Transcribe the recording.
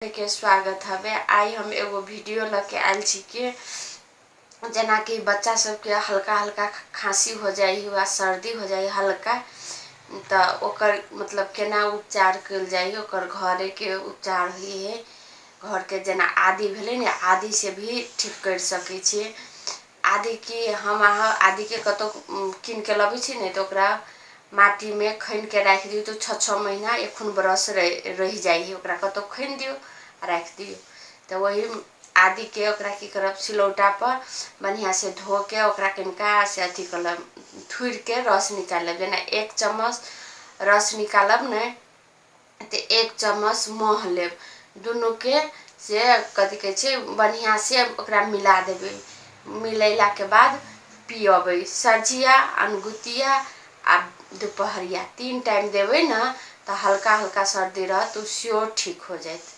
के स्वागत हवे। आइ हम एगो वीडियो लऽ के आयल छी कि जेनाकि बच्चा सबके हल्का हल्का खाँसी हो जाइ है वा सर्दी हो जाइ हल्का, तऽ ओकर मतलब केना उपचार कयल जाइ है, ओकर घरेके उपचार होइ है। घरके जेना आदि भेलै ने, आदि से भी ठीक करि सकै छियै। आदि की हम अहाँ आदिके कतहु कीनके लबै छी ने, तऽ ओकरा माटिमे खनिके राखि दियौ तऽ 6-6 महीना एखन बरस रहि जाइ है। ओकरा कतहु खनि दियौ आ राखि दियौ। तऽ वही आदिके ओकरा की करब, सिलौटापर बढ़िआँसँ धोके ओकरा कनिका से अथी कऽ लेब, थुरिके रस निकालि लेब। जेना 1 चम्मच रस निकालब ने, तऽ 1 चम्मच मह लेब, दुनूके से कथी कहै छै, बढ़िआँसँ ओकरा मिला देबै। मिलेलाके बाद पियबै सँझिया, अनगुतिया आ दुपहरिया, 3 टाइम देबै ने तऽ हल्का हल्का सर्दी रहत ओ सेहो ठीक हो जायत।